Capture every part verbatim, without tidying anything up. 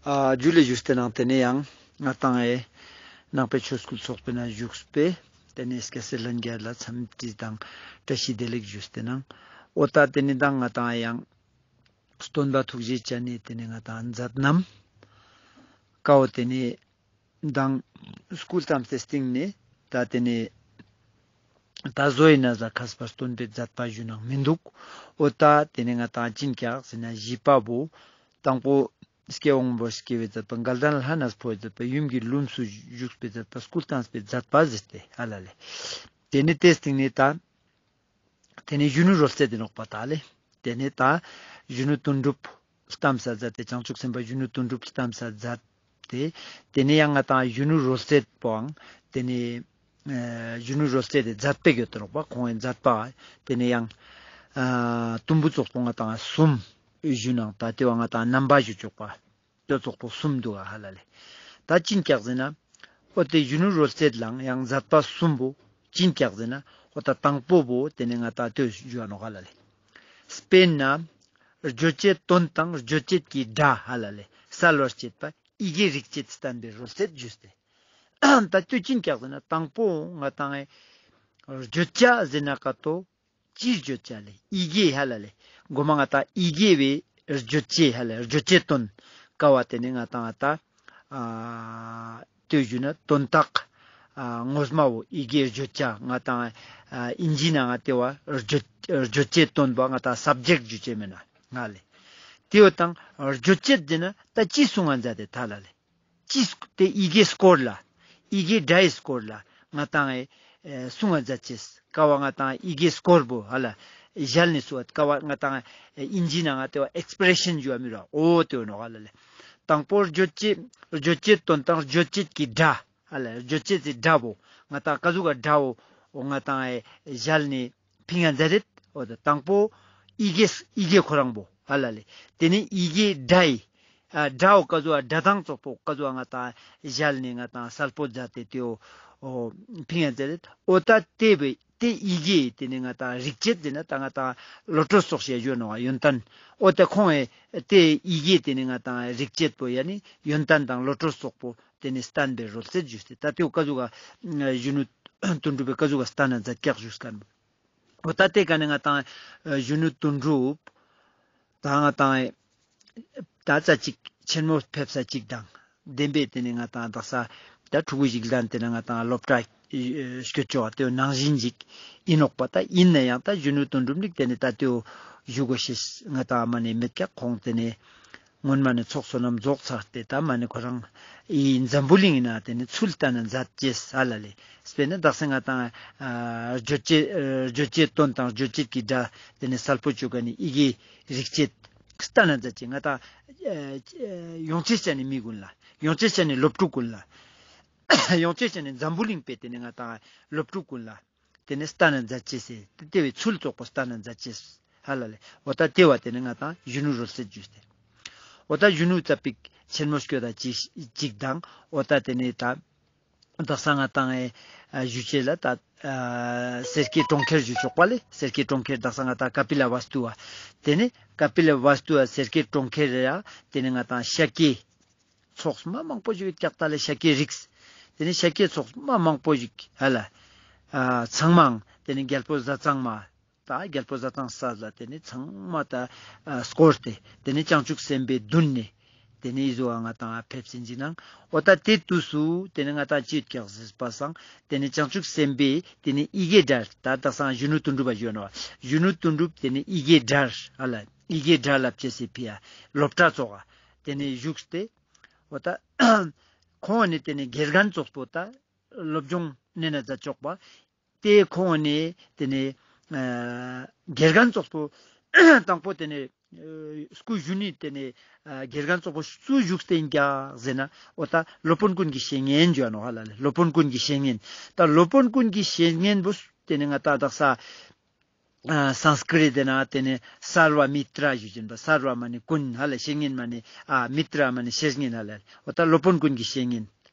ཨ་ཇུ་ལེ་ཞུས་ཏེ་ནང་ཏེ་ནེ་ཡང་ང་ཏང་ཨེ་ནང་པའི་ཆོས་སྐུལ་ཚོགས་པའི་ནང་བཞུགས་པའི་ཏེ་ནེ་སྐྱ་སེར་ལྷན་རྒྱས་ལ་འཚམས་འདྲི་དང་བཀྲ་ཤིས་བདེ་ལེགས་ཞུས་ཏེ་ནང་འོ་ད་ཏེ་ནེ་མདང་ང་ཏང་ཡང་སྟོན་པ་ཐུགས་རྗེ་ཅན་ནི་ཏེ་ནེ་ང་ཏང་མཛད་རྣམ་ཀ་བོ་ཏེ་ནེ་མདང་སྐུ་བལྟམས་ཏེ་སྟིང་ནེ་ད་ཏེ་ནེ་ད་བཟོ་ཡི་ན་ཟ་མཁས་པ་སྟོན་པའི་མཛད་པ་ཞུ་ནང་མི་འདུག་འོ་ད་ཏེ་ནེ་ང་ཏང་ཅི་ཨིན་ཀྱག་ཟེར་ན་བཞི་པ་བོ་དང་པོ་སྐྱེ་བོ་སྔོན་པོ་སྐྱེ་བའི་མཛད་པ། དགའ་ལྡན་ལྷ་གནས་འཕོ་བའི་མཛད་པ། ཡུམ་གྱི་ལྷུམས་སུ་བཞུགས་པའི་མཛད་པ། སྐུ་བལྟམས་པའི་མཛད་པ་ཟེར་ཏེ་ཧ་ལ་ལེ། ཏེ་ནེ་ཏེ་སྟིང་ནེ་ད་ཏེ་ནེ་གཞོན་ནུ་རོལ་རྩེད་ཨིན་ནོག་པ་ད་ལེ། ཏེ་ནེ་ད་གཞོན་ནུ་དོན་གྲུབ་བལྟམས་ས་མཛད་དེ་བྱང་ཆུབ་སེམས་དཔའ་གཞོན་ནུ་དོན་གྲུབ་བལྟམས་ས་མཛད་དེ་ཏེ་ནེ་ཡང་ང་ཏང་གཞོན་ནུ་རོལ་རྩེད་པོའང་ཏེ་ནེ་ཨ་གཞོན་ནུ་རོལ་རྩེད་དེ་མཛད་པའི་གྱོད་དུ་ནོག་པ། ཁོང་ངི་མཛད་པ་ཏེ་ནེ་ཡང་ཨ་དུམ་བུ་ཙོགས་པོ་ང་ཏང་གསུམ་ཞུ་ནང་ད་ཏེ་བོ་ང་ཏང་རྣམ་པ་ཞུ་ཆོག་པ། ཏེ་ཙོགས་པོ་གསུམ་འདུག་ག་ཧ་ལ་ལེ། ད་ཅི་ཨིན་ཀྱག་ཟེར་ན་འོ་ཏེ་གཞོན་ནུ་རོལ་རྩེད་ལའང་ཡང་མཛད་པ་གསུམ་པོ་ཅི་ཨིན་ཀྱག་ཟེར་ན་འོ་ད་དང་པོ་བོ་ཏེ་ནེ་ང་ཏང་ཏེ་ཞུ་བ་ནོག་ཧ་ལ་ལེ། དཔེར་ན་བརྗོད་བྱའི་དོན་དང་བརྗོད་བྱེད་ཀྱི་སྒྲ་ཧ་ལ་ལེ་གསལ་བར་བྱེད་པ་ཡི་གེ་རིག་བྱེད་བསྟན་པའི་རོལ་རྩེད་ཞུས་ཏེ། ད་ཏེ་ཅི་ཨིན་ཀྱག་ཟེར་ན་དང་པོ་ང་ཏང་ཨེ་བརྗོད་བྱ་ཟེར་ན་ཀ་ཏོ་ཅི་བརྗོད་བྱ་ལེ་ཡི་གེ་ཧ་ལ་ལེ། གོ་མ་ང་ཏང་ཡི་གེ་བོའི་བརྗོད་བྱེད་ཧ་ལ་བརྗོད་བྱའི་དོན་ཀ་བོ་ཏེ་ནེ་ང་ཏང་ད་ཨ་ཏེ་ཞུ་ན་དོན་དག་ཨ་ངོ་མ་བོ་ཡི་གེ་བརྗོད་བྱ་ང་ཏང་ཨ་ཨིན་ཇི་ནང་ང་ཏེ་བོ་བརྗོད་བརྗོད་བྱའི་དོན་བོ་ང་ཏང་སབ་ཇེཀྚ་ཞུ་ཅེས་མེད་ན་ང་ལེ། ཏེ་བོ་དང་བརྗོད་བྱེད་ཟེར་ན་ད་ཅི་གསུང་ང་མཛད་དེ་ད་ལ་ལེ། ཅི་སྐོར་ཏེ་ཡི་གེ་སྐོར་ལ་ཡི་གེ་སྒྲའི་སྐོར་ལ་ང་ཏང་ཨེ་གསུང་ང་མཛད་ཅེས་ཀ་བོ་ང་ཏང་ཡི་གེ་སྐོར་བོ་ཧ་ལ་ཞལ་ནེ་གསུང་བ་ཀ་བོ་ང་ཏང་ཨེ་ཨིན་ཇི་ནང་ང་ཏེ་བོ་ཨེགས་པྲེ་ཤན་ཞུ་བ་མི་ར་འོ་ཏེ་བོ་ནོག་ཧ་ལ་ལེ། དང་པོ་བརྗོད་བྱེད་བརྗོད་བྱེད་དོན་དང་བརྗོད་བྱེད་ཀྱི་སྒྲ་ཧ་ལ་བརྗོད་བྱེད་ཀྱི་སྒྲ་བོ་ང་ཏང་ཀ་ཟུག་ག་སྒྲ་བོ་འོ་ང་ཏང་ཨེ་ཞལ་ནེ་ཕིང་ང་མཛད་དེ། འོ་ད་དང་པོ་ཡི་གེ་ཡི་གེ་ཁོ་རང་བོ་ཧ་ལ་ལེ། ཏེ་ནེ་ཡི་གེ་སྒྲའི་ཨ་སྒྲ་བོ་ཀ་ཟུག་སྒྲ་གདངས་ཙོགས་པོ་ཀ་ཟུག་ང་ཏང་ཞལ་ནེ་ང་ཏང་གསལ་པོ་མཛད་དེ་ཏེ་བོ་ཕིང་ང་མཛད་དེ། འོ་ད་ཏེ་བོ་ཏེ་ཡི་གེ་ཏེ་ནེ་ང་ཏང་རིག་བྱེད་ཟེར་ན་ད་ང་ཏང་བློ་གྲོས་སོགས་ཞེས་ཞུ་ནོག་ཡོན་ཏན། འོ་ད་ཁོང་ཨེ་ཏེ་ཡི་གེ་ཏེ་ནེ་ང་ཏང་རིག་བྱེད་པོ་ཡ་ནི་ཡོན་ཏན་དང་བློ་གྲོས་སོགས་པོ་ཏེ་ནེ་བསྟན་པའི་རོལ་རྩེད་ཞུས་ཏེ་ད་ཏེ་བོ་ཀ་ཟུག་ག་གཞོན་ནུ་དོན་གྲུབ་པའི་ཀ་ཟུག་ག་བསྟན་ན་མཛད་ཀྱག་ཞུས་ཀ་ནོག་འོ་ད་ཏེ་ཀ་ནེ་ང་ཏང་གཞོན་ནུ་དོན་གྲུབ་ད་ང་ཏང་ད་ཙ་ཅིག་ཆེན་མོ་ཕེབས་ས་ཅིག་དང་བདེན་པའི་ཏེ་ནེ་ང་ཏང་དག་ས་ད་ཕྲུ་གུ་ཞིག་ལ་ཏེ་ནེ་ང་ཏང་སློབ་གྲྭ་སྐྱོད་ཆོག་ཏེ་ནང་བཞིན་ཞིག་ཨིན་ནོག་པ། ད་ཨིན་ན་ཡང་ད་གཞོན་ནུ་དོན་གྲུབ་ནི་ཏེ་ནེ་ད་ཏེ་བོ་ཞུ་དགོས་ཤེས་ང་ཏང་མ་ནེ་མེད་ཀྱག་ཁོང་ཏེ་ནེ་སྔོན་མ་ནེ་ཚོགས་བསོད་ནམས་རྫོགས་ཚར་ཏེ་ད་མ་ནེ་ཁོ་རང་ཨི་འཛམ་བུ་གླིང་ནེ་ཏེ་ནེ་ཚུལ་བསྟན་ན་མཛད་ཅེས་ཧ་ལ་ལེ། དཔེར་ན་དག་ས་ང་ཏང་ཨ་བརྗོད་བྱེད་ཨ་བརྗོད་བྱེད་དོན་དང་བརྗོད་བྱེད་ཀྱི་སྒྲ་ཏེ་ནེ་གསལ་པོ་ཅོ་ཀ་ནེ་ཡི་གེ་རིག་བྱེད་བསྟན་ན་མཛད་ཅེས་ང་ཏང་ཨ་ཡོང་ཅེས་ཅན་ནི་མི་ཀུན་ལ་ཡོང་ཅེས་ཅན་ནི་སློབ་ཕྲུག་ཀུན་ལ་ཡོང་ཅེས་ཅན་ནི་འཛམ་བུ་གླིང་པའི་ཏེ་ནེ་ང་ཏང་སློབ་ཕྲུག་ཀུན་ལ་ཏེ་ནེ་བསྟན་ན་མཛད་ཅེས་སི་ཏེ་བོའི་ཚུལ་ཙོགས་པོ་བསྟན་ན་མཛད་ཅེས་ཧ་ལ་ལེ། འོ་ད་ཏེ་བོ་ཏེ་ནེ་ང་ཏང་གཞོན་ནུ་རོལ་རྩེད་ཞུས་ཏེ། འོ་ད་གཞོན་ནུ་ཙ་པིག་ཆེན་མོ་སྐྱོད་ད་ཅིག་ཅིག་དང་འོ་ད་ཏེ་ནེ་ད་དག་ས་ང་ཏང་ཨེ་ཞུ་ཅེས་ལ་ད་ཨ་སེར་སྐྱའི་གྲོང་ཁྱེར་ཞུ་ཆོག་པ་ལེ། སེར་སྐྱའི་གྲོང་ཁྱེར་དག་ས་ང་ཏང་ཀ་པི་ལ་ཝ་སྟུ་བ། ཏེ་ནེ་ཀ་པི་ལ་ཝ་སྟུ་བ་སེར་སྐྱའི་གྲོང་ཁྱེར་རེ་ཡ་ཏེ་ནེ་ང་ཏང་ཤཱཀྱའི་ཚོགས་མ་མང་པོ་ཞིག་ཡོད་ཀྱག་ད་ལེ། ཤཱཀྱའི་རིགས་ཏེ་ནེ་ཤཱཀྱའི་ཚོགས་མ་མང་པོ་ཞིག་ཧ་ལ་ཨ་ཚང་མའང་ཏེ་ནེ་རྒྱལ་པོ་ཟས་གཙང་མ་ད་རྒྱལ་པོ་ཟས་གཙང་ས་ལ་ཏེ་ནེ་ཚང་མ་ད་ཨ་སྐོར་ཏེ་ཏེ་ནེ་བྱང་ཆུབ་སེམས་དཔའི་མདུན་ནེ་ཏེ་ནེ་ཨི་ཟོ་བ་ང་ཏང་ཕེབས་སིན་ཅིག་ནང་འོ་ད་ཏེ་དུས་སུ་ཏེ་ནེ་ང་ཏང་ཅི་ཡོད་ཀྱག་ཟེར་པ་སང་ཏེ་ནེ་བྱང་ཆུབ་སེམས་དཔའི་ཏེ་ནེ་ཡི་གེ་སྒྲ་ད་དག་ས་གཞོན་ནུ་དོན་གྲུབ་པ་ཞུ་ནོག་གཞོན་ནུ་དོན་གྲུབ་ཏེ་ནེ་ཡི་གེ་སྒྲ་ཧ་ལ་ཡི་གེ་སྒྲ་བསླབ་ཅེས་སི་ཕི་ཡ་སློབ་གྲྭ་ཙོགས་ཏེ་ནེ་བཞུགས་ཏེ་འོ་ད་ཁོང་ནི་ཏེ་ནེ་དགེ་རྒན་ཙོགས་པོ་ད་སློབ་སྦྱོང་ནེ་ན་མཛད་ཆོག་པ། ཏེ་ཁོང་ནི་ཏེ་ནེ་ཨ་དགེ་རྒན་ཙོགས་པོ་དང་པོ་ཏེ་ནེ་ཨ་སྐུ་གཞོན་ནུའི་ཏེ་ནེ་ཨ་དགེ་རྒན་ཙོགས་པོ་སུ་བཞུགས་ཏེ་ཨིན་ཀྱག་ཟེར་ན་འོ་ད་སློབ་དཔོན་ཀུན་གྱི་བཤེས་གཉེན་ཞུ་ནོག་ཧ་ལ་ལེ། སློབ་དཔོན་ཀུན་གྱི་བཤེས་གཉེན་ད་སློབ་དཔོན་ཀུན་གྱི་བཤེས་གཉེན་བོ་ཏེ་ནེ་ང་ཏང་དག་ས་ཨ་སཾསྐྲྀཏ་ཏེ་ན་ཏེ་ནེ་སརྦ་མི་ཏྲ་ཞུ་ཅེས་པ། སརྦ་མ་ནེ་ཀུན་ཧ་ལ་བཤེས་གཉེན་མ་ནེ་ཨ་མི་ཏྲ་མ་ནེ་བཤེས་གཉེན་ཧ་ལ་འོ་ད་སློབ་དཔོན་ཀུན་གྱི་བཤེས་གཉེན་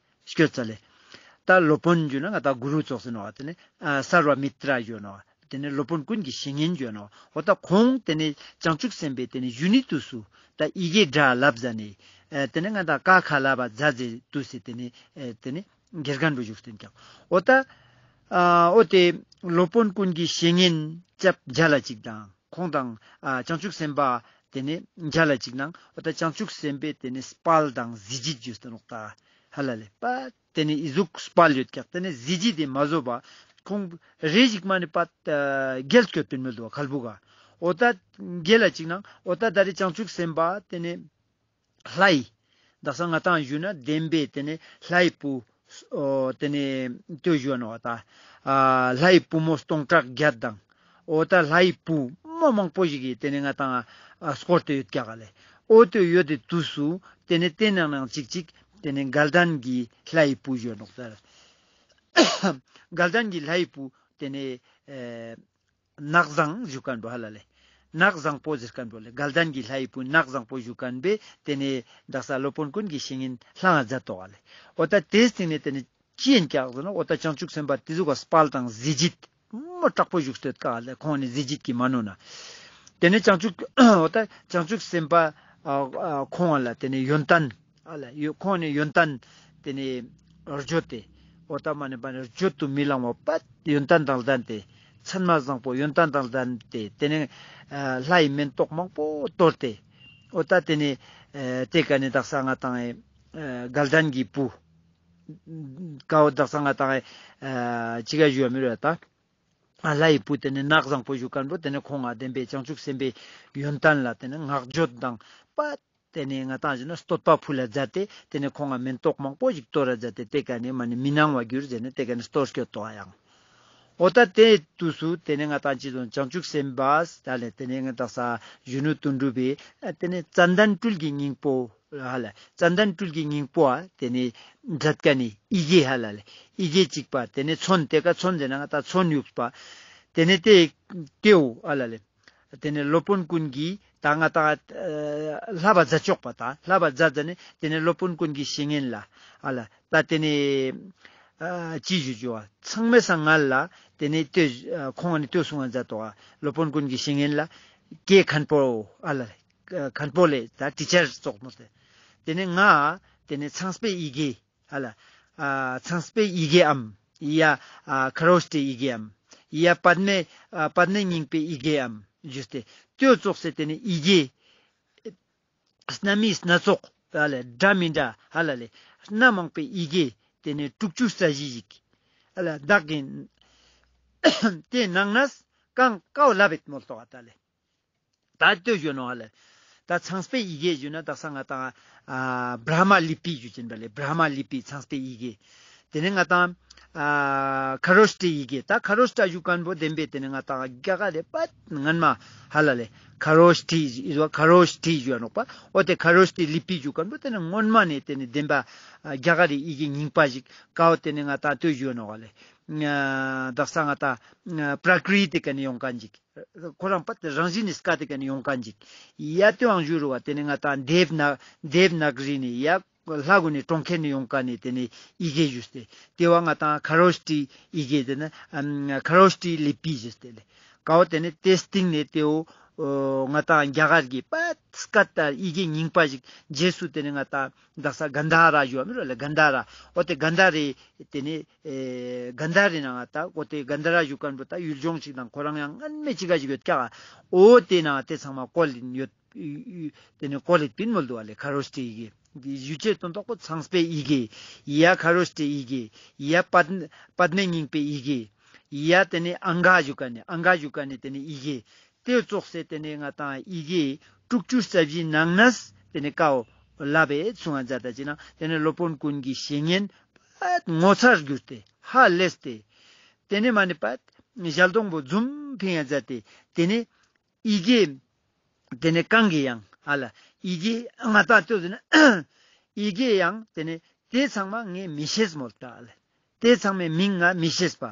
སྐྱོད་ས་ལེ། ད་སློབ་དཔོན་ཞུ་ན་ང་ཏང་གུ་རུ་ཙོགས་ཟེར་ནོག་ཏེ་ནེ་ཨ་སརྦ་མི་ཏྲ་ཞུ་ནོག་ཏེ་ནེ་སློབ་དཔོན་ཀུན་གྱི་བཤེས་གཉེན་ཞུ་ནོག་འོ་ད་ཁོང་ཏེ་ནེ་བྱང་ཆུབ་སེམས་དཔའི་ཏེ་ནེ་གཞོན་ནུའི་དུས་སུ་ད་ཡི་གེ་སྒྲ་བསླབ་ཟ་ནེ་ ཨེ་ཏེ་ནེ་ང་དང་ཀ་ཁ་ལ་བ་ཛ་ཟེར་དུས་སེ་ཏེ་ནེ་ཨེ་ཏེ་ནེ་དགེ་རྒན་པོ་བཞུགས་ཏེ་ཀྱག། འོ་ཏ་ཨ་འོ་ཏེ་སློབ་དཔོན་ཀུན་གྱི་བཤེས་གཉེན་ཅབ་མཇལ་ལ་ཅིག་དང་ཁོང་དང་ཨ་བྱང་ཆུབ་སེམས་དཔའ་ཏེ་ནེ་མཇལ་ལ་ཅིག་ནང་འོ་ཏ་བྱང་ཆུབ་སེམས་དཔའི་ཏེ་ནེ་དཔལ་དང་གཟི་བརྗིད་བརྗོད་དེ་ནོག་ཏ་ཧ་ལ་ལེ། པ་ཏེ་ནེ་ཨི་ཟུག་དཔལ་ཡོད་ཀྱག། ཏེ་ནེ་གཟི་བརྗིད་དེ་མ་བཟོད་པ་ཁོང་རེ་ཞིག་མ་ནེ་པ་ཨ་རྒྱལ་སྐྱོད་པིན་མི་འདུག་ག་ཁལ་བུ་ག། འོ་ཏ་རྒྱལ་ལ་ཅིག་ནང་འོ་ཏ་ད་རེ་བྱང་ཆུབ་སེམས་དཔའ་ཏེ་ནེ་ལྷའི་དག་ས་ང་དང་ཞུ་ན་བདེན་པའི་ཏེ་ནེ་ལྷའི་བུ་འོ་ཏེ་ནེ་ལྟོས་ཞུ་ནོག་ཏ་ཨ་ལྷའི་བུ་མོ་སྟོང་ཕྲག་བརྒྱད་དང་འོ་ཏ་ལྷའི་བུ་མོ་མང་པོ་ཞིག་གི་ཏེ་ནེ་ང་དང་ཨ་སྐོར་ཏེ་ཡོད་ཀྱག་ལེ། འོ་ཏེ་ཡོད་དེ་དུས་སུ་ཏེ་ནེ་ཏེ་ནང་ནང་ཅིག་ཅིག་ཏེ་ནེ་དགའ་ལྡན་གྱི་ལྷའི་བུ་ཞུ་ནོག་ཏ། དགའ་ལྡན་གྱི་ལྷའི་བུ་ཏེ་ནེ་ཨེ་ནག་བཟང་ཞུ་ཁན་པོ་ཧ་ལ་ལེ། ནག་བཟང་པོ་ཟེར་ཁན་པོ་ལེ། དགའ་ལྡན་གྱི་ལྷའི་བུ་ནག་བཟང་པོ་ཞུ་ཁན་པོ་ཏེ་ནེ་དག་ས་སློབ་དཔོན་ཀུན་གྱི་བཤེས་གཉེན་ལྷང་ང་མཛད་དོག་ལེ། འོ་ཏ་ཏེའི་སྟེང་ནེ་ཏེ་ནེ་ཅི་ཡིན་ཀྱག་ཟེར་ན་འོ་ཏ་བྱང་ཆུབ་སེམས་དཔའ་ཏེ་ཟུག་ག་དཔལ་དང་གཟི་བརྗིད་མོ་དྲག་པོ་བཞུགས་སྟེ་ཀ་ལེ། ཁོང་ནི་གཟི་བརྗིད་ཀྱི་མ་ནོ་ན། ཏེ་ནེ་བྱང་ཆུབ་འོ་ཏ་བྱང་ཆུབ་སེམས་དཔའ་ཨ་ཨ་ཁོང་ལ་ཏེ་ནེ་ཡོན་ཏན་ཨ་ལ་ཡོ་ཁོང་ནི་ཡོན་ཏན་ཏེ་ནེ་བརྗོད་དེ་འོ་ཏ་མ་ནེ་པ་ནེ་བརྗོད་དུ་མི་ལང་བ་པ་ཡོན་ཏན་དང་ལྡན་ཏེ་མཚན་མ་བཟང་པོ་ཡོན་ཏན་དང་ལྡན་ཏེ་ཏེ་ནེ་ཨ་ལྷའི་མེན་ཏོག་མང་པོ་གཏོར་ཏེ་འོ་ཏ་ཏེ་ནེ་ཨ་ཏེ་ཀ་ནེ་དག་ས་ང་དང་ཨེ་དགའ་ལྡན་གྱི་བུ་ཀའོ་དག་ས་ང་དང་ཨེ་ཅི་ག་ཞུ་བ་མི་རུ་ཏ། ཨ་ལྷའི་བུ་ཏེ་ནེ་ནག་བཟང་པོ་ཞུ་ཁན་པོ་ཏེ་ནེ་ཁོང་ང་བདེན་པའི་བྱང་ཆུབ་སེམས་དཔའི་ཡོན་ཏན་ལ་ཏེ་ནེ་བསྔགས་བརྗོད་དང་པ་ཏེ་ནེ་ང་དང་ཞུ་ན་བསྟོད་པ་ཕུལ་ལ་མཛད་དེ་ཏེ་ནེ་ཁོང་ང་མེན་ཏོག་མང་པོ་ཞིག་གཏོར་ར་མཛད་དེ་ཏེ་ཀ་ནེ་མ་ནེ་མི་སྣང་བ་གྱུར་ཟེར་ནེ་ཏེ་ཀ་ནེ་གཏོར་སྐྱོད་དོ་ཡང་། འོ་ཏ་ཏེ་དུས་སུ་ཏེ་ནེ་ང་དང་ཅི་ཟུག་བྱང་ཆུབ་སེམས་དཔའ་ཏ་ལེ་ཏེ་ནེ་ང་དག་ས་གཞོན་ནུ་དོན་གྲུབ་པའི་ཨ་ཏེ་ནེ་ཙན་དན་སྤྲུལ་གྱི་སྙིང་པོ་ཧ་ལ་ཙན་དན་སྤྲུལ་གྱི་སྙིང་པོ་ཨ་ཏེ་ནེ་མཛད་ཁན་ནི་ཡི་གེ་ཧ་ལ་ལེ། ཡི་གེ་ཅིག་པ་ཏེ་ནེ་ཚོན་ཏེ་ཀ་ཚོན་ཟེར་ན་ང་དང་ཚོན་ཡུགས་པ་ཏེ་ནེ་ཏེ་ཏེའོ་ཧ་ལ་ལེ། ཏེ་ནེ་སློབ་དཔོན་ཀུན་གྱི་ཏ་ང་དང་ཨ་བསླབ་པ་མཛད་ཆོག་པ་ཏ་བསླབ་པ་མཛད་ཟ་ནེ་ཏེ་ནེ་སློབ་དཔོན་ཀུན་གྱི་བཤེས་གཉེན་ལ་ཧ་ལ་ཏ་ཏེ་ནེ་ཨ་ཅི་ཞུ་ཞུ་བ་ཚང་མའི་སང་སྔ་ལ་ཏེ་ནེ་ལྟོས་ཨ་ཁོང་ནི་ལྟོས་གསུང་ང་མཛད་དོག་ག། སློབ་དཔོན་ཀུན་གྱི་བཤེས་གཉེན་ལ་ཀའི་མཁན་པོ་ཨ་ལ་ལེ། མཁན་པོ་ལེ་ཏ་ཊི་ཅར་ཙོགས་མོ་ཏེ། ཏེ་ནེ་ང་ཏེ་ནེ་ཚངས་པའི་ཡི་གེ་ཨ་ལ་ཨ་ཚངས་པའི་ཡི་གེའམ་ཡ་ཨ་ཁ་རོ་ཊའི་ཡི་གེའམ་ཡ་པདྨའི་ཨ་པདྨའི་སྙིང་པོའི་ཡི་གེའམ་ཞུས་ཏེ་ལྟོས་ཙོགས་སེ་ཏེ་ནེ་ཡི་གེ་སྣ་མིན་སྣ་ཚོགས་ཧ་ལ་ལེ་འདྲ་མི་འདྲ་ཧ་ལ་ལེ་སྣ་མང་པོའི་ཡི་གེ་ཏེ་ནེ་དྲུག་ཅུ་རྩ་བཞི་ཞིག་ཧ་ལ་བདག་གིས་ཏེ་ནང་ནས་གང་ཀའོ་ལབ་བེད་མོལ་ཏོག་ཨ་ཏ་ལེ། ཏ་ལྟོས་ཞུ་ནོག་ཧ་ལ་ལེ། ཏ་ཚངས་པའི་ཡི་གེ་ཞུ་ན་དག་ས་ང་དང་ཨ་བྲ་མ་ལི་པི་ཞུ་ཅན་པ་ལེ། བྲ་མ་ལི་པི་ཚངས་པའི་ཡི་གེ། ཏེ་ནེ་ང་དང་ཨ་ཁ་རོ་ཊའི་ཡི་གེ། ཏ་ཁ་རོ་ཊ་ཞུ་ཁན་པོ་བདེན་པའི་ཏེ་ནེ་ང་དང་རྒྱ་གར་རི་པ་སྔན་མ་ཧ་ལ་ལེ་ཁ་རོ་ཊའི་ཨི་ཟོ་ཁ་རོ་ཊའི་ཞུ་ནོག་པ། འོ་ཏེ་ཁ་རོ་ཊའི་ལི་པི་ཞུ་ཁན་པོ་ཏེ་ནེ་སྔོན་མ་ནེ་ཏེ་ནེ་བདེན་པ་ཨ་རྒྱ་གར་རི་ཡི་གེ་རྙིང་པ་ཞིག་ཀའོ་ཏེ་ནེ་ང་དང་ལྟོས་ཞུ་ནོག་ལེ། ཨ་དག་ས་ང་དང་ཨ་པྲ་ཀྲི་ཏི་ཀ་ནེ་ཡོང་ཁན་ཞིག་ཁོ་རང་པ་ཏེ་རང་བཞིན་ནི་སྐད་དེ་ཀ་ནེ་ཡོང་ཁན་ཅིག། ཡ་ཏེ་ཡང་ཞུ་རུ་བ་ཏེ་ནེ་ང་དང་དེབ་ན་དེབ་ན་ག་རི་ནེ་ཡ་ལྷ་གུན་ནི་གྲོང་ཁྱེར་ནེ་ཡོང་ཁན་ནི་ཏེ་ནེ་ཡི་གེ་ཞུས་ཏེ་ཏེ་བ་ང་དང་ཁ་རོ་ཊའི་ཡི་གེ་ཏེ་ནེ་ཨམ་ཁ་རོ་ཊའི་ལི་པི་ཞུས་ཏེ་ལེ། ཀའོ་ཏེ་ནེ་ཏེ་སྟིང་ནེ་ཏེའོ་ང་དང་རྒྱ་གར་གྱི་པ་སྐད་དང་ཡི་གེ་རྙིང་པ་ཞིག་རྗེས་སུ་ཏེ་ནེ་ང་དང་དག་ས་གན་དྷ་ར་ཞུ་བ་མི་རུ་ལེ། གན་དྷ་ར། འོ་ཏེ་གན་དྷ་རའི་ཏེ་ནེ་ཨེ་གན་དྷ་རའི་ནང་ང་ད་འོ་ཏེ་གན་དྷ་ར་ཞུ་ཁན་པོ་ད་ཡུལ་ལྗོངས་ཤིག་དང་ཁོ་རང་ཡང་སྔན་མེ་ཅིག་ག་ཞིག་ཡོད་ཀྱག། འོ་ཏེ་ནང་ཏེ་ཚང་མ་བཀོད་ཡོད། ཏེ་ནེ་བཀོད་ཡོད་པིན་མོལ་དུག་ཨ་ལེ། ཁ་རོ་ཊའི་ཡི་གེ། ཞུ་ཅེས་དོན་དག་པོ་ཚངས་པའི་ཡི་གེ། ཡ་ཁ་རོ་ཊའི་ཡི་གེ། ཡ་པད་པདྨའི་སྙིང་པོའི་ཡི་གེ། ཡ་ཏེ་ནེ་ཨང་ག་ཞུ་ཁན་ནི་ཨང་ག་ཞུ་ཁན་ནི་ཏེ་ནེ་ཡི་གེ། ཏེ་ཙོགས་སེ་ཏེ་ནེ་ང་དང་ཡི་གེ་དྲུག་ཅུ་རྩ་བཞིའི་ནང་ནས་ཏེ་ནེ་ཀའོ་ལབ་པའི་གསུང་ང་མཛད་ད་ཅི་ན་ཏེ་ནེ་སློབ་དཔོན་ཀུན་གྱི་བཤེས་གཉེན་ངོ་མཚར་གྱུར་ཏེ་ཧ་ལས་ཏེ་ཏེ་ནེ་མ་ནེ་པད་ཞལ་གདོང་པོ་འཛུམ་ཕིང་ང་མཛད་དེ་ཏེ་ནེ་ཡི་གེ་ཏེ་ནེ་གང་གི་ཡང་ཧ་ལ་ཡི་གེ་ང་དང་ལྟོས་ན་ཡི་གེ་ཡང་ཏེ་ནེ་ཏེ་ཚང་མ་ངས་མི་ཤེས་མོལ་ད་ཨ་ལེ། ཏེ་ཚང་མའི་མིང་ང་མི་ཤེས་པ།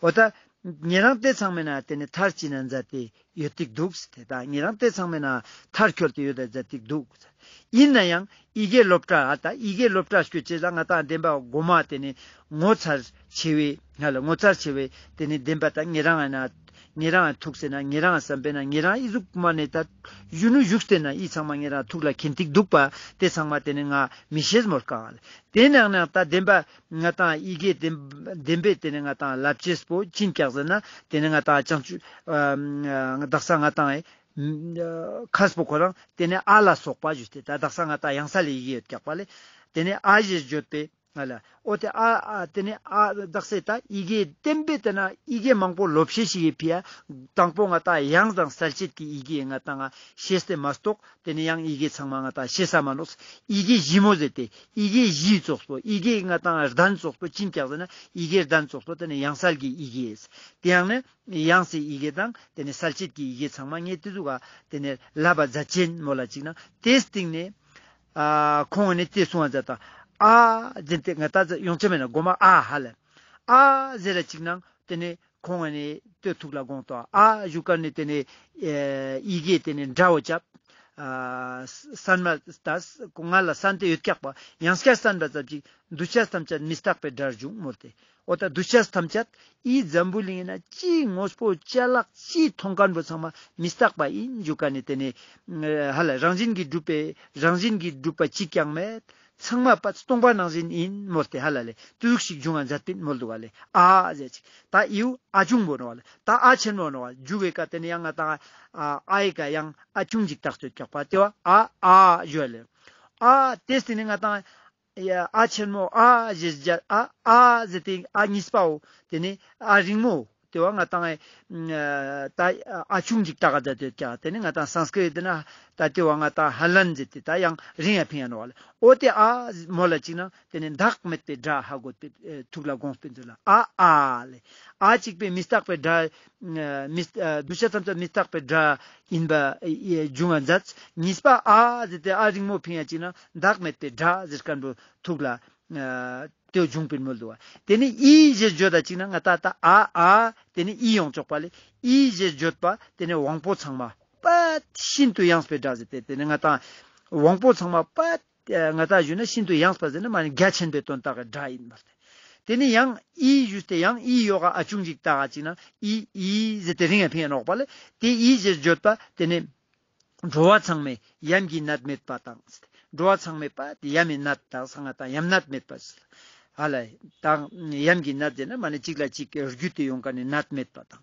འོ་ད་ཉེ་རང་ཏེ་ཚང་མའི་ནང་ཏེ་ནེ་མཐར་ཕྱིན་ན་མཛད་དེ་ཡོད་ཏིག་དུག་ཟེར་ཏེ་ད་ཉེ་རང་ཏེ་ཚང་མའི་ནང་མཐར་འཁྱོལ་ཏེ་ཡོད་ད་མཛད་ཏིག་དུག། ཨིན་ན་ཡང་ཡི་གེ་སློབ་གྲྭ་ཨ་ད་ཡི་གེ་སློབ་གྲྭ་སྐྱོད་ཅེས་ལ་ང་དང་བདེན་པ་གོ་མ་ཏེ་ནེ་ངོ་མཚར་ཆེ་བའི་ང་ལ་ངོ་མཚར་ཆེ་བའི་ཏེ་ནེ་བདེན་པ་ད་ཉེ་རང་ཨ་ན་ ཉེ་རང་ཐུག་སྟེ་ན་ཉེ་རང་བསམ་པས་ན་ཉེ་རང་ཨི་ཟུག་མ་ནེ་ད་གཞོན་ནུ་བཞུགས་ཏེ་ན་ཨི་ཚང་མ་ཉེ་རང་ཐུག་ལ་ཁེན་ཏིག་འདུག་པ་དེ་ཚང་མ་དེ་ནེ་ང་མི་ཤེས་མོལ་ཀ་ལེ། དེ་ནང་ན་ད་བདེན་པ་ང་ཏང་ཡི་གེ་བདེན་བདེན་པའི་དེ་ནེ་ང་ཏང་ལབ་ཅེས་པོ་ཅི་ཨིན་ཀྱག་ཟེར་ན་དེ་ནེ་ང་ཏང་བྱང་ཆུབ་ཨ་དག་ས་ང་ཏང་ཨེ་ཁས་པོ་ཁོ་རང་དེ་ནེ་ཨ་ལ་སོགས་པ་ཞུས་ཏེ་ད་དག་ས་ང་ཏང་ཡང་སལ་ཡི་གེ་ཡོད་ཀྱག་པ་ལེ། དེ་ནེ་ཨ་ཞེས་བརྗོད་པའི་ང་ལ། འོ་དེ་ཨ་ཨ་དེ་ནེ་ཨ་དག་ས་ད་ཡི་གེ་བདེན་པའི་དེ་ན་ཡི་གེ་མང་པོ་ལོབས་ཤེས་ཤིག་ཡོད་ཕི་ཡ། དང་པོ་ང་ཏང་ཡང་དང་གསལ་བྱེད་ཀྱི་ཡི་གེ་ང་ཏང་ང་ཤེས་ཏེ་མ་གཏོགས་དེ་ནེ་ཡང་ཡི་གེ་ཚང་མ་ང་ཏང་ཤེས་ས་མ་ནོག། ཡི་གེ་ཞིབ་མོ་ཟེར་ཏེ་ཡི་གེ་ཞིའི་ཙོགས་པོ་ཡི་གེ་ང་ཏང་གདན་ཙོགས་པོ་ཅི་ཨིན་ཀྱག་ཟེར་ན་ཡི་གེ་གདན་ཙོགས་པོ་དེ་ནེ་ཡང་སལ་གྱི་ཡི་གེ། དེ་ཡང་ནི་ཡང་སའི་ཡི་གེ་དང་དེ་ནེ་གསལ་བྱེད་ཀྱི་ཡི་གེ་ཚང་མ་ངས་དེ་ཟུག་ག་དེ་ནེ་ལབ་པ་མཛད་ཅེན་མོལ་ལ་ཅིག་ན་དེའི་སྟེང་ནེ། ཨ་ཁོང་ནི་དེ་གསུང་བ་མཛད་དང་། ཨ་ཟེར་ཏེ་ང་ད་ཡོང་ཆ་མེད་ན་གོ་མ་ཨ་ཧ་ལ། ཨ་ཟེར་ར་ཅིག་ནང་དེ་ནེ་ཁོང་ནི་དེ་ཐུགས་ལ་དགོངས་ཏོ། ཨ་ཞུ་ཀ་ནེ་དེ་ནེ་ཨེ་ཡི་གེ་དེ་ནེ་སྒྲ་བོ་རྐྱབ། ཨ་གསན་མ་ད་ང་ལ་གསན་ཏེ་ཡོད་ཀྱག་པ་ཡང་སྐྱར་གསན་པ་ཙམ་ཅིག་འདུས་བྱས་ཐམས་ཅད་མི་རྟག་པའི་སྒྲར་འབྱུང་མོལ་ཏེ། འོ་ད་འདུས་བྱས་ཐམས་ཅད་ཨི་འཛམ་བུ་གླིང་ན་ཅི་དངོས་པོ་ཅ་ལག་ཅི་མཐོང་མཁན་པོ་ཚང་མ་མི་རྟག་པ་ཨིན་ཞུ་ཀ་ནེ་དེ་ནེ་ཧ་ལ་རང་བཞིན་གྱིས་གྲུབ་པའི་རང་བཞིན་གྱིས་གྲུབ་པ་གཅིག་ཀྱང་མེད། ཚང་མ་པ་སྟོང་པ་ནང་བཞིན་ཨིན་མོལ་ཏེ་ཧ་ལ་ལེ་དུག་ཞིག་འབྱུང་ང་མཛད་པིན་མོལ་འདུག་ག་ལེ། ཨ་ཟེར་ཅིག་ད་ཨིའུ་ཨ་ཆུང་པོ་ནོག་ལེ། ད་ཨ་ཆེན་མོ་ནོག་ཞུ་བའི་ཀ་དེ་ནེ་ཡང་ང་ཏང་ཨ་ཨའི་ཀ་ཡང་ཨ་ཆུང་ཅིག་བཏགས་ཏེ་ཡོད་ཀྱག་པ་དེ་བ་ཨ་ཨ་ཞུ་བ་ལེ། ཨ་དེ་སྟེང་ནེ་ང་ཏང་ཡ་ཨ་ཆེན་མོ་ཨ་ཞེས་བྱ་ཨ་ཨ་ཟེར་ཏེ་ཨ་གཉིས་པའོ། དེ་ནེ་ཨ་རིང་མོ་དེ་བ་ང་ཏང་ཨེ་ད་ཨ་ཆུང་ཅིག་བཏགས་ཀ་མཛད་དེ་ཀྱག། དེ་ནེ་ང་ཏང་སཾསྐྲྀཏ་དེ་ན་ད་དེ་བ་ང་ཏང་ཧ་ལན་ཟེར་ཏེ་ད་ཡང་རིང་ཡ་ཕིང་ཡ་ནོག་ལེ། འོ་དེ་ཨ་མོལ་ལ་ཅིག་ན་དེ་ནེ་བདག་མེད་པའི་སྒྲ་ཧ་གོ་ཏེ་ཐུགས་ལ་དགོངས་པིན་ཚུལ་ལ་ཨ་ཨ་ལེ། ཨ་གཅིག་པའི་མི་རྟག་པའི་སྒྲ། མི་ཨ་འདུས་བྱས་ཐམས་ཅད་མི་རྟག་པའི་སྒྲ་ཡིན་པ་ཨེ་འབྱུང་བ་མཛད། གཉིས་པ་ཨ་ཟེར་ཏེ་ཨ་རིང་མོ་ཕིང་ཡ་ཅིག་ན་བདག་མེད་པའི་སྒྲ་ཟེར་མཁན་པོ་ཐུགས་ལ་ཨ་དེ་འབྱུང་པིན་མོལ་འདུག་བ། དེ་ནེ་ཨི་ཞེས་བརྗོད་ད་ཅིག་ན་ང་ཏང་ད་ཨ་ཨ་དེ་ནེ་ཨི་ཡོང་ཆོག་པ་ལེ། ཨི་ཞེས་བརྗོད་པ་དེ་ནེ་དབང་པོ་ཚང་མ་པ་ཤིན་ཏུ་ཡངས་པའི་སྒྲ་ཟེར་ཏེ་དེ་ནེ་ང་ཏང་དབང་པོ་ཚང་མ་པ་ང་ཏང་ཞུས་ན་ཤིན་ཏུ་ཡངས་པ་ཟེར་ན་མ་ནེ་རྒྱ་ཆེན་པོའི་དོན་དག་གི་སྒྲ་ཡིན་པ་སྟེ། དེ་ནེ་ཡང་ཨི་ཞུས་ཏེ་ཡང་ཨི་ཡོག་ག་ཨ་ཆུང་ཅིག་བཏགས་ཅིག་ན་ཨི་ཨི་ཟེར་ཏེ་རིང་ཡ་ཕིང་ཡ་ནོག་པ་ལེ། དེ་ཨི་ཞེས་བརྗོད་པ་དེ་ནེ་འགྲོ་བ་ཚང་མའི་ཡམས་ཀྱི་ནད་མེད་པ་དང་། འགྲོ་བ་ཚང་མའི་པ་དེ་ཡམས་ཀྱི་ནད་དག་ས་ང་ཏང་ཡམས་ནད་མེད་པ་ཟེར། ཧ་ལ་དང་ཡམས་ཀྱི་ནད་ཟེར་ན་མ་ནེ་གཅིག་ལ་གཅིག་གི་རྒྱུད་དེ་ཡོང་ཀ་ནེ་ནད་མེད་པ་དང་།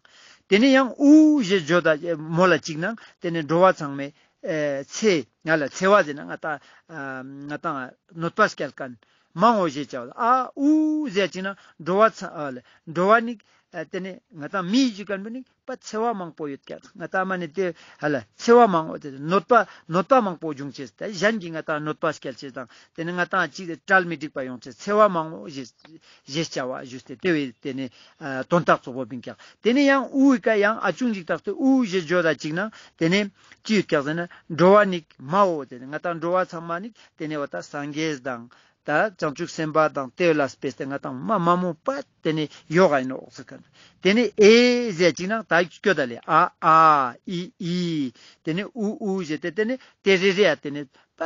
དེ་ནེ་ཡང་ཨུ་ཞེས་བརྗོད་ད་མོལ་ལ་ཅིག་ན་དེ་ནེ་འགྲོ་བ་ཚང་མའི་ཨེ་ཚེ་ང་ལ་འཚེ་བ་ཟེར་ན་ང་ཏང་ཨ་ང་ཏང་གནོད་པ་སྐྱལ་མཁན་མང་བོ་ཞེས་བྱ་བ་ཨ་ཨུ་ཟེར་ཅིག་ན་འགྲོ་བ་ཚ་ཨ་ལ་འགྲོ་བ་ནི་ཨ་དེ་ནེ་ང་ཏང་མི་ཞིག་མཁན་པོ་ནི་པ་འཚེ་བ་མང་པོ་ཡོད་ཀྱག། ང་ཏང་མ་ནེ་དེ་ཧ་ལ་འཚེ་བ་མང་བོ་དེ་གནོད་པ་གནོད་པ་མང་པོ་འབྱུང་ཅེས་ད་གཞན་གྱིས་ང་ཏང་གནོད་པ་སྐྱལ་ཅེས་དང་དེ་ནེ་ང་ཏང་ཅིག་གྲལ་མི་འགྲིག་པ་ཡོང་ཅེས་འཚེ་བ་མང་བོ་ཞེས་ཞེས་བྱ་བ་ཞུས་ཏེ་དེ་བས་དེ་ནེ་ཨ་དོན་དག་ཙོགས་པོ་བིང་ཀྱག། དེ་ནེ་ཡང་ཨུའི་ཀ་ཡང་ཨ་ཆུང་ཅིག་བཏགས་ཏེ་ཨུ་ཞེས་བརྗོད་ད་ཅིག་ན་དེ་ནེ་ཅི་ཡོད་ཀྱག་ཟེར་ན་འགྲོ་བ་ནི་མའོ་དེ་ནེ་ང་ཏང་འགྲོ་བ་ཚང་མ་ནི་དེ་ནེ་འོ་ད་སངས་རྒྱས་དང་ད་བྱང་ཆུབ་སེམས་དཔའ་དང་དེ་ལ་དཔེ་སྟེ་ང་ཏང་མ་མ་མོ་པ་དེ་ནེ་ཡོག་ག་ཡིན་ནོག་ཟེར་མཁན། དེ་ནེ་ཨེ་ཟེར་ཅིག་ན་ད་སྐྱོ་ད་ལེ་ཨ་ཨ་ཨི་ཨི་དེ་ནེ་ཨུ་ཨུ་ཟེར་ཏེ་དེ་ནེ་དེ་རེ་རེ་ཡ་དེ་ནེ་པ་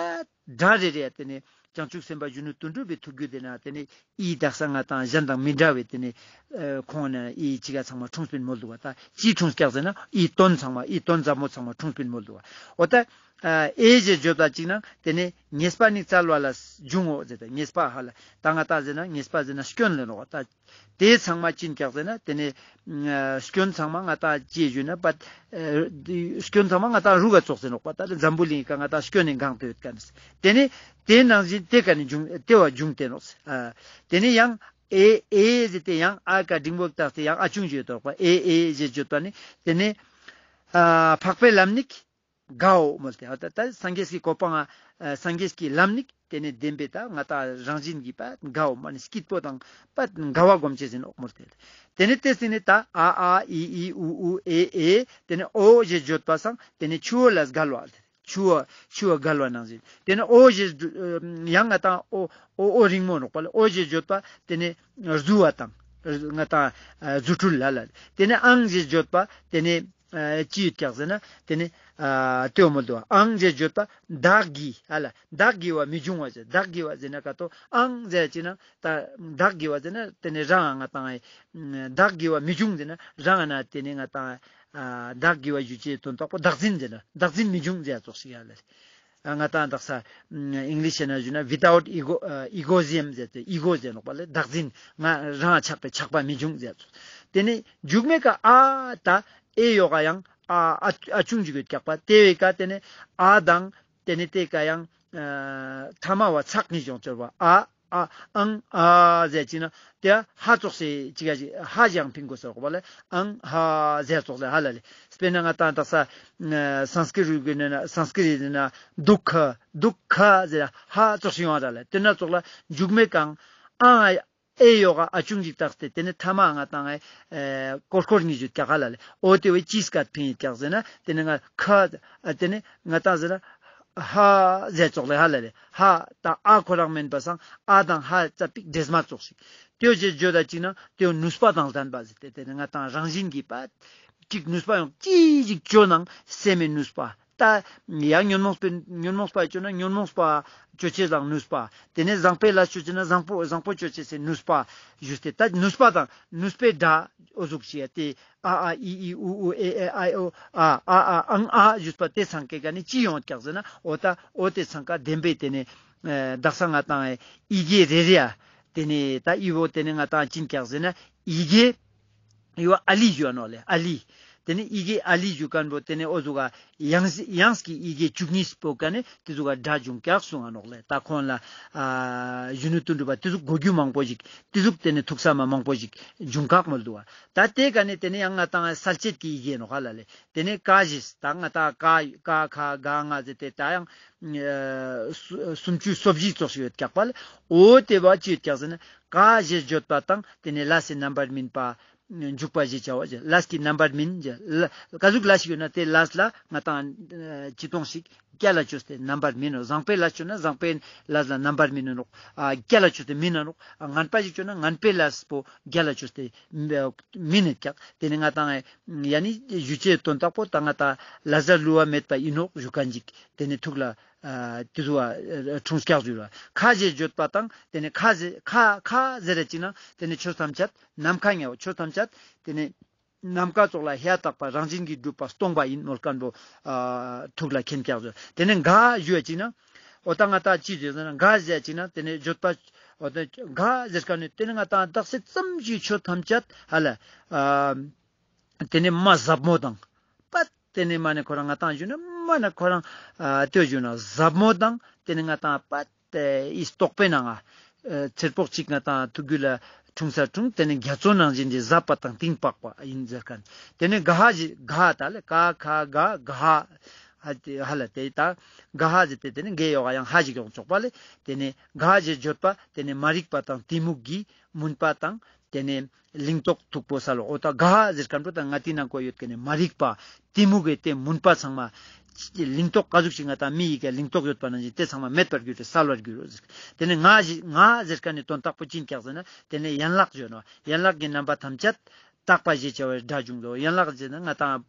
སྒྲ་རེ་རེ་ཡ་དེ་ནེ་བྱང་ཆུབ་སེམས་དཔའ་གཞོན་ནུ་དོན་གྲུབ་པའི་ཐུགས་རྒྱུད་དེ་ན་དེ་ནེ་ཨི་དག་ས་ང་ཏང་གཞན་དང་མི་འདྲ་བའི་དེ་ནེ་ཨ་ཁོང་ན་ཨི་ཅི་ག་ཚང་མ་འཁྲུངས་པིན་མོལ་འདུག་བ། ད་ཅི་འཁྲུངས་ཀྱག་ཟེར་ན་ཨི་དོན་ཚང་མ་ཨི་དོན་ཟབ་མོ་ཚང་མ་འཁྲུངས་པིན་མོལ་འདུག་བ། འོ་ད་ཨ་ཨེ་ཞེས་བརྗོད་ད་ཅིག་ན་དེ་ནེ་ཉེས་པ་ནི་བཙལ་བ་ལ་འབྱུང་ངོ་ཟེར་ཏེ་ཉེས་པ་ཧ་ལ་ད་ང་ཏང་ཟེར་ན་ཉེས་པ་ཟེར་ན་སྐྱོན་ལེ་ནོག་བ། ད་དེ་ཚང་མ་ཅི་ཨིན་ཀྱག་ཟེར་ན་དེ་ནེ་ཨ་སྐྱོན་ཚང་མ་ང་ཏང་ཅི་ཞུ་ན་པ་ཨ་སྐྱོན་ཚང་མ་ང་ཏང་རུ་ག་ཙོགས་ཟེར་ནོག་པ། ད་འཛམ་བུ་གླིང་ག་ང་ཏང་སྐྱོན་ནི་གང་དུ་ཡོད་ཀ་ནི་དེ་ནེ་དེ་ནང་བཞིན་དེ་ཀ་ནེ་འབྱུང་དེ་བ་འབྱུང་དེ་ནོག། ཨ་དེ་ནེ་ཡང་ཨེ་ཨེ་ཟེར་ཏེ་ཡང་ཨ་ཀ་འགྲེང་བུ་བཏགས་ཏེ་ཡང་ཨ་ཆུང་ཞིག་ཡོད་དོག་པ། ཨེ་ཨེ་ཞེས་བརྗོད་པ་ནི་དེ་ནེ་ཨ་འཕགས་པའི་ལམ་ནི་དགའ་འོ་མོལ་ཏེ། ད་ད་སངས་རྒྱས་ཀྱི་གོ་འཕང་ཨ་སངས་རྒྱས་ཀྱི་ལམ་ནི་དེ་ནེ་བདེན་པའི་ད་ང་ཏང་རང་བཞིན་གྱི་པ་དགའ་འོ་མ་ནི་སྐྱིད་པོ་དང་པ་དགའ་བ་སྒོམ་ཅེས་ཨིན་ནོག་མོལ་ཏེ། དེ་ནེ་དེ་སྟེང་ནེ་ད་ཨ་ཨ་ཨི་ཨི་ཨུ་ཨུ་ཨེ་ཨེ་དེ་ནེ་ཨོ་ཞེས་བརྗོད་པ་སང་དེ་ནེ་ཆུ་བོ་ལ་བརྒལ་བ། ཆུ་བོ་ཆུ་བོ་བརྒལ་བ་ནང་བཞིན། དེ་ནེ་ཨོ་ཞེས་ཡང་ང་ཏང་ཨོ་ཨོ་ཨོ་རིང་མོ་ནོག་པ་ལེ། ཨོ་ཞེས་བརྗོད་པ་དེ་ནེ་རྫུ་བ་དང་ང་ཏང་རྫུ་འཕྲུལ་ལ་ལ། དེ་ནེ་ཨང་ཞེས་བརྗོད་པ་དེ་ནེ་ ཨ་ཅི་ཡོད་ཀྱག་ཟེར་ན་ཏེ་ནེ་ཨ་ཏེ་བོ་མོལ་དུག་པ། ཨང་ཞེས་བརྗོད་པ་བདག་གིས་ཧ་ལ། བདག་གིས་པ་མི་འབྱུང་བ་ཟེར། བདག་གིས་པ་ཟེར་ན་ཀ་ཏོ་ཨང་ཟེར་ཅིག་ན་ད་བདག་གིས་པ་ཟེར་ན་ཏེ་ནེ་རང་ང་ཏང་ཨེ་བདག་གིས་པ་མི་འབྱུང་ཟེར་ན་རང་ང་ན་ཏེ་ནེ་ང་ཏང་ཨ་བདག་གིས་པ་ཞུ་ཅེས་དོན་དག་པོ་བདག་འཛིན་ཟེར་ན་བདག་འཛིན་མི་འབྱུང་ཟེར་ཙོགས་ཤིག་ཡ་ལ། ཨ་ང་ཏང་དག་ས་ཨིང་ལིཤ་ན་ཞུ་ན་without ego ཨ་egoism ཟེར་ཏེ་ཨི་གོ་ཟེར་ནོག་པ་ལེ། བདག་འཛིན་ང་རང་ཆགས་པའི་ཆགས་པ་མི་འབྱུང་ཟེར་ཙོགས། ཏེ་ནེ་མཇུག་མའི་ཀ་ཨ་ད་ཨེ་ཡོག་ག་ཡང་ཨ་ཨ་ཨ་ཆུང་ཅིག་ཡོད་ཀྱག་པ། ཏེ་བོའི་ཀ་ཏེ་ནེ་ཨ་དང་ཏེ་ནེ་ཏེ་ཀ་ཡང་ཨ་ཐ་མ་བ་ཚག་གཉིས་ཡོང་ཅོར་བ་ཨ་ཨ་ཨང་ཨ་ཟེར་ཅིག་ན་ཏེ་ཧ་ཙོགས་སེ་ཅིག་ག་ཅིག་ཧ་ཞིག་ཡང་ཕིང་དགོས་ཟེར་གོ་པ་ལེ། ཨང་ཧ་ཟེར་ཙོགས་ལེ་ཧ་ལ་ལེ། དཔེར་ན་ང་ཏང་དག་ས་ཨ་སཾསྐྲྀཏ་རུ་གི་ནི་ན་སཾསྐྲྀཏ་ཟེར་ན་དུག་ཁ་དུག་ཁ་ཟེར་ཧ་ཙོགས་ཤིག་ཡོང་ར་ལེ། ཏེ་ན་ཙོགས་ལ་མཇུག་མའི་ཀ་ཨང་ཨ་ཨེ་ཡོག་ག་ཨ་ཆུང་ཅིག་བཏགས་ཏེ་ཏེ་ནེ་ཐ་མ་ང་ཏང་ཨེ་ཀོར་ཀོར་གཉིས་ཡོད་ཀྱག་ཧ་ལ་ལེ། འོ་ཏེ་བོའི་ཅི་སྐད་ཕིང་ཡོད་ཀྱག་ཟེར་ན་ཏེ་ནེ་ང་ཁ་ཨ་ཏེ་ནེ་ང་ཏང་ཟེར་ན་ཧ་ཟེར་ཙོགས་ལེ་ཧ་ལ་ལེ། ཧ་ད་ཨ་ཁོ་རང་མན་པ་སང་ཨ་དང་ཧ་ཙ་པིག་འདྲེས་མ་ཙོགས་ཤིག། ཏེ་བོ་ཞེས་བརྗོད་ད་ཅིག་ན་ཏེ་བོ་ནུས་པ་དང་ལྡན་པ་ཟེར་ཏེ་ཏེ་ནེ་ང་ཏང་རང་བཞིན་གྱིས་པ་ཅིག་ནུས་པ་ཡོང་ཅི་ཞིག་ཅོ་ནང་སེམས་མེད་ནུས་པ། ད་ཡང་ཉོན་མོངས་པའི་ཉོན་མོངས་པ་ཅོ་ན་ཉོན་མོངས་པ་ཅོ་ཅེས་ལ་ནུས་པ། ཏེ་ནེ་བཟང་པོའི་ལས་ཅོ་ཅེས་ན་བཟང་པོ་བཟང་པོ་ཅོ་ཅེས་སི་ནུས་པ་ཞུས་ཏེ་ད་ནུས་པ་དང་ནུས་པའི་སྒྲ་འོ་ཟུག་ཅིག་ཡ་ཏེ་ཨ་ཨ་ཨི་ཨི་ཨུ་ཨུ་ཨེ་ཨེ་ཨའི་ཨོ་ཨ་ཨ་ཨ་ཨང་ཨ་ཞུས་པ་ཏེ་ཚང་ཀའི་ཀ་ནེ་ཅི་ཡོང་ཀྱག་ཟེར་ན་འོ་ད་འོ་ཏེ་ཚང་ཀ་བདེན་པའི་ཏེ་ནེ་ཨ་དག་ས་ང་ཏང་ཨི་གེ་རེ་རེ་ཡ་ཏེ་ནེ་ད་ཨི་བོ་ཏེ་ནེ་ང་ཏང་ཅི་ཡིན་ཀྱག་ཟེར་ན་ཨི་གེ་ཨི་བོ་ཨ་ལི་ཞུ་ནོག་ལེ་ཨ་ལི། ཏེ་ནེ་ཨི་གེ་ཨ་ལི་ཞུ་ཁན་བོ་ཏེ་ནེ་འོ་ཟུག་ག་དབྱངས་དབྱངས་ཀྱི་ཨི་གེ་བཅུ་གཉིས་པོ་ཀ་ནེ་ཏེ་ཟུག་ག་སྒྲ་བྱུང་ཀྱག་གསུང་ང་ནོག་ལེ། ད་ཁོང་ལ་ཨ་གཞོན་ནུ་དོན་གྲུབ་པ་ཏེ་ཟུག་གོ་རྒྱུ་མང་པོ་ཞིག་ཏེ་ཟུག་ཏེ་ནེ་ཐུགས་ས་མ་མང་པོ་ཞིག་བྱུང་ཁག་མོལ་དུག་པ། ད་ཏེ་ཀ་ནེ་ཏེ་ནེ་ཡང་ང་ཏང་གསལ་བྱེད་ཀྱི་ཨི་གེ་ནོག་ཧ་ལ་ལེ། ཏེ་ནེ་ཀ་ཞེས་ད་ང་ཏང་ཀ་ཀ་ཁ་ག་ང་ཟེར་ཏེ་ད་ཡང་ཨ་སུམ་ཅུ་སོ་བཞི་ཙོགས་ཤིག་ཡོད་ཀྱག་པ་ལེ། འོ་ཏེ་བོ་ཅི་ཡོད་ཀྱག་ཟེར་ན་ཀ་ཞེས་བརྗོད་པ་དང་ཏེ་ནེ་ལས་སི་རྣམ་པར་སྨིན་པ་འཇུག་པ་ཞེས་བྱ་བ་ཞེས། ལས་ཀྱི་རྣམ་པར་སྨིན་ཞེས། ལ་ཀ་ཟུག་ལས་ཤིག་ཡོད་ན་ཏེ་ལས་ལ་ང་ཏང་ཨ་ཅི་ཏོང་ཞིག་རྒྱལ་ལ་ཅོས་ཏེ་རྣམ་པར་སྨིན་ནོག། བཟང་པོའི་ལས་ཅོས་ན་བཟང་པོའི་ལས་ལ་རྣམ་པར་སྨིན་ནོག། ཨ་རྒྱལ་ལ་ཅོས་ཏེ་སྨིན་ན་ནོག། ཨ་ངན་པ་ཞིག་ཅོས་ན་ངན་པའི་ལས་པོ་རྒྱལ་ལ་ཅོས་ཏེ་སྨིན་ནེ་ཀྱག། ཏེ་ནེ་ང་ཏང་ཨ་ཡ་ནི་ཞུ་ཅེས་དོན་དག་པོ་ད་ང་ཏང་ལས་བླ་བསླུ་བ་མེད་པ་ཨིན་ནོག་ཞུ་ཁན་ཅིག་ཏེ་ནེ་ཐུགས་ལ་ཨ་ཏེ་ཟུག་པ་ཨ་འཁྲུངས་ཀྱག་ཞུ་ར། ཁ་ཞེས་བརྗོད་པ་དང་ཏེ་ནེ་ཁ་ཟེར་ཁ་ཁ་ཟེར་ར་ཅིག་ན་ཏེ་ནེ་ཆོས་ཐམས་ཅད་ནམ་མཁའ་ཉལ་བ་ཆོས་ཐམས་ཅད་ཏེ་ནེ་ནམ་མཁའ་ཙོགས་ལ་ཧེ་ཡ་བཏགས་པ་རང་བཞིན་གྱིས་གྲུབ་པ་སྟོང་པ་ཡིན་མོལ་ཁན་བོ་ཨ་ཐུགས་ལ་མཁྱེན་ཀྱག་ཞུ། ཏེ་ནེ་ག་ཞུ་བ་ཅིག་ན་འོ་ད་ང་ཏང་ཅི་ཟེར་ན་ག་ཟེར་ཅིག་ན་ཏེ་ནེ་བརྗོད་པ་འོ་ད་ག་ཟེར་ཁན་ནི་ཏེ་ནེ་ང་ཏང་དག་ས་ཙམ་ཞིག་ཆོས་ཐམས་ཅད་ཧ་ལ་ཨ་ཏེ་ནེ་མ་ཟབ་མོ་དང་པད་ཏེ་ནེ་མ་ནེ་ཁོ་རང་ང་ཏང་ཞུ་ན་མ་ནེ་ཁོ་རང་ཨ་ལྟོས་ཞུ་ན་ཟབ་མོ་དང་ཏེ་ནེ་ང་ཏང་པད་ཨི་རྟོག་པའི་ནང་ང་ཨ་ཚེར་པོག་ཅིག་ང་ཏང་ཐུགས་རྒྱུད་ལ་འཁྲུངས་ས་འཁྲུངས། ཏེ་ནེ་རྒྱ་མཚོ་ནང་བཞིན་གྱི་ཟབ་པ་དང་གཏིང་དཔག་པ་ཡིན་ཟེར་ཁན། ཏེ་ནེ་ག་ཧ་ཞེས་ག་ཧ་ད་ལེ་ཀ་ཁ་ག་ག་ཧ་ཧ་ཏེ་ཧ་ལ་ཏེ་ད་ག་ཧ་ཟེར་ཏེ་ཏེ་ནེ་གེ་ཡོག་ག་ཡང་ཧ་ཞིག་ཡོང་ཆོག་པ་ལེ། ཏེ་ནེ་ག་ཧ་ཞེས་བརྗོད་པ་ཏེ་ནེ་མ་རིག་པ་དང་གཏི་མུག་གི་མུན་པ་དང་ཏེ་ནེ་ལིང་ཏོག་མཐུག་པོ་སལ་ལོ། འོ་ད་ག་ཧ་ཟེར་ཁན་པོ་ད་ང་ཏི་ནང་ཀོ་ཡོད་ཁན་ནི་མ་རིག་པ་གཏི་མུག་གི་ཏེ་མུན་པ་ཚང་མ་ལིང་ཏོག་ཀ་ཟུག་ཅིག་ང་ཏང་མི་ཡི་གེ་ལིང་ཏོག་ཡོད་པ་ནང་བཞིན་ཏེ་ཚང་མ་མེད་པར་གྱུར་ཏེ་སལ་བར་འགྱུར་རོ་ཟེར། ཏེ་ནེ་ང་ཞེས་ང་ཟེར་ཁན་ནི་དོན་དག་པོ་ཅི་ཡིན་ཀྱག་ཟེར་ན་ཏེ་ནེ་ཡན་ལག་ཞུ་ནོག། ཡན་ལག་གི་རྣམ་པ་ཐམས་ཅད་དག་པ་ཞེས་བྱ་བའི་སྒྲ་འབྱུང་ངོ་། ཡན་ལག་ཟེར་ན་ང་ཏང་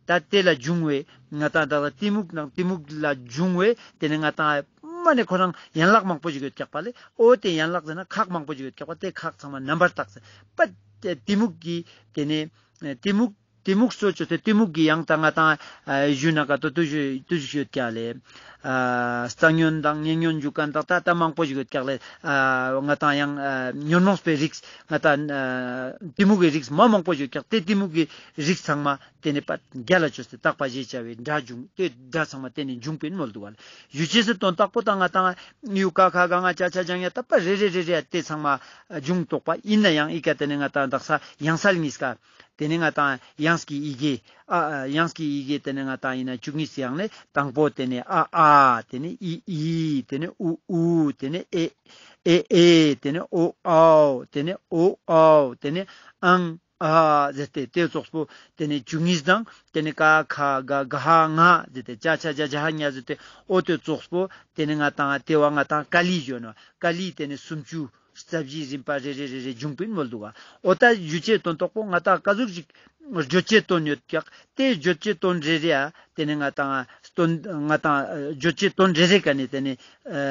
ད་ཏེ་ལ་འབྱུང་བའི་ང་ཏང་ད་གཏི་མུག་ནང་གཏི་མུག་ལ་འབྱུང་བའི་ཏེ་ནེ་ང་ཏང་མ་ནེ་ཁོ་རང་ཡན་ལག་མང་པོ་ཞིག་ཡོད་ཀྱག་པ་ལེ། འོ་ཏེ་ཡན་ལག་ཟེར་ན་ཁག་མང་པོ་ཞིག་ཡོད་ཀྱག་པ། ཏེ་ཁག་ཚང་མ་རྣམ་པར་དག་ཟེར་པ། ཏེ་གཏི་མུག་གི་ཏེ་ནེ་གཏི་མུག་གཏི་མུག་སོ་ཅོས་ཏེ་གཏི་མུག་གི་ཡང་ད་ང་ཏང་ཨ་ཞུ་ན་ཀ་ཏོ་ཏུ་ཞུ་ཏུ་ཞུ་ཡོད་ཀྱག་ལེ། ཨ་རྩ་ཉོན་དང་ཉེ་ཉོན་འཇུག་ཁན་དག་ད་ད་མང་པོ་ཞིག་ཡོད་ཀྱག་ལེ། ཨ་ང་ཏང་ཡང་ཨ་ཉོན་མོངས་པའི་རིགས་ང་ཏང་ཨ་གཏི་མུག་གི་རིགས་མ་མང་པོ་ཞིག་ཡོད་ཀྱག། ཏེ་གཏི་མུག་གི་རིགས་ཚང་མ་ཏེ་ནེ་པ་རྒྱལ་ལ་ཅོས་ཏེ་དག་པ་ཞེས་བྱ་བའི་སྒྲ་འབྱུང་། ཏེ་སྒྲ་ཚང་མ་ཏེ་ནེ་འབྱུང་པིན་མོལ་དུག་ག་ལེ། ཞུ་ཅེས་སི་དོན་དག་པོ་ད་ང་ཏང་ཡུ་ཀ་ཁ་ག་ང་ཅ་ཆ་ཇ་ཉ་ད་པ་རེ་རེ་རེ་རེ་ཏེ་ཚང་མ་འབྱུང་དོག་པ་ཡིན་ན་ཡང་ཨི་ཀ་ཏེ་ནེ་ང་ཏང་དག་ས་ཡང་སལ་གཉིས་ཀ་ཏེ་ནེ་ང་ཏང་དབྱངས་ཀྱི་ཡི་གེ་ཨ་ཨ་དབྱངས་ཀྱི་ཡི་གེ་ཏེ་ནེ་ང་ཏང་ཡིན་ན་བཅུ་གཉིས་སི་ཡང་ནེ་དང་པོ་ཏེ་ནེ་ཨ་ཨ་ཏེ་ནེ་ཨི་ཨི་ཏེ་ནེ་ཨུ་ཨུ་ཏེ་ནེ་ཨེ་ཨེ་ཨེ་ཏེ་ནེ་ཨོ་ཨའོ་ཏེ་ནེ་ཨོ་ཨའོ་ཏེ་ནེ་ཨང་ཨ་ཟེར་ཏེ་ཏེ་ཙོགས་པོ་ཏེ་ནེ་བཅུ་གཉིས་དང་ཏེ་ནེ་ཀ་ཁ་ག་ག་ཧ་ང་ཟེར་ཏེ་ཅ་ཆ་ཇ་ཇ་ཧ་ཉ་ཟེར་ཏེ་འོ་ཏེ་ཙོགས་པོ་ཏེ་ནེ་ང་ཏང་ཏེ་བ་ང་ཏང་ཀ་ལི་ཞུ་ནོག། ཀ་ལི་ཏེ་ནེ་སུམ་ཅུ་ རྩ་བཞིའི་རིམ་པ་རེ་རེ་རེ་རེ་འབྱུང་པིན་མོལ་འདུག་ག་འོ་ད་བརྗོད་བྱའི་དོན་དག་པོ་ང་ཏང་ཀ་ཟུག་ཞིག་བརྗོད་བྱའི་དོན་ཡོད་ཀྱག་དེ་བརྗོད་བྱའི་དོན་རེ་རེ་ཨ་དེ་ནས་ང་ཏང་དོན་ང་ཏང་བརྗོད་བྱའི་དོན་རེ་རེ་ཀ་ནས་དེ་ནས་ཨ་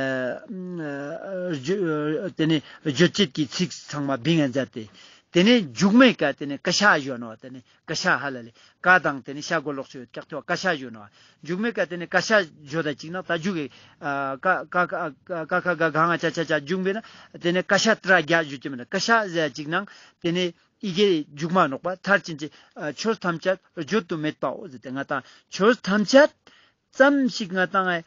བརྗོད་དེ་ནས་བརྗོད་བྱེད་ཀྱི་ཚིག་ཚང་མ་བིང་ང་མཛད་དེ། དེ་ནས་མཇུག་མའི་ཀ་དེ་ནས་ཀ་ཤ་ཞུ་ནོ། དེ་ནས་ཀ་ཤ་ཧ་ལ་ལེ། ཀ་དང་དེ་ནས་ཤ་གོ་ལོག་ཆོས་ཀྱག་ཐོ་ཀ་ཤ་ཞུ་ནོ། མཇུག་མའི་ཀ་དེ་ནས་ཀ་ཤ་ཞུ་ད་ཅིག་ན་ད་མཇུག་གི་ཀ་ཀ་ཀ་ཀ་ཀ་ག་ག་ང་ཅ་ཅ་ཅ་མཇུག་མའི་ན་དེ་ནས་ཀ་ཤ་ཏྲ་རྒྱ་ཞུ་ཅི་མིན་ན་ཀ་ཤ་ཟེར་ཅིག་ནང་དེ་ནས་ཡི་གེ་མཇུག་མ་ནོག་པ་མཐར་ཕྱིན་ཅི་ཆོས་ཐམས་ཅད་བརྗོད་དུ་མེད་པའོ་ཟེར་ཏེ་ང་ཏང་ཆོས་ཐམས་ཅད་ཙམ་ཞིག་ང་ཏང་ཨ་